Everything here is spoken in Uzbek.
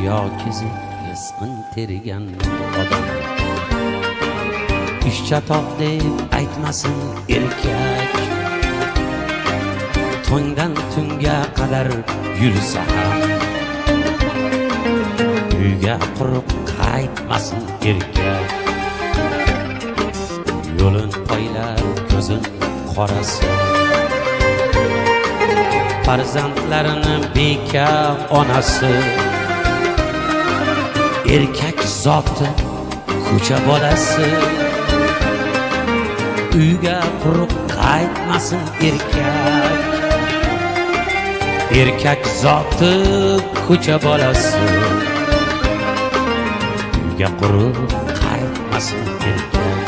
Dunyo kezib rizqin tergan odam. Ish chatoq deb aytmasin erkak, tongdan tunga qadar yursa ham uyga quruq qaytmasin erkak. Yo'lin poylar ko'zin qorasi, farzandlarini beka onasi. Erkak zoti ko'cha bolasi, uyga quruq qaytmasin erkak. Erkak zoti ko'cha bolasi, uyga quruq qaytmasin erkak.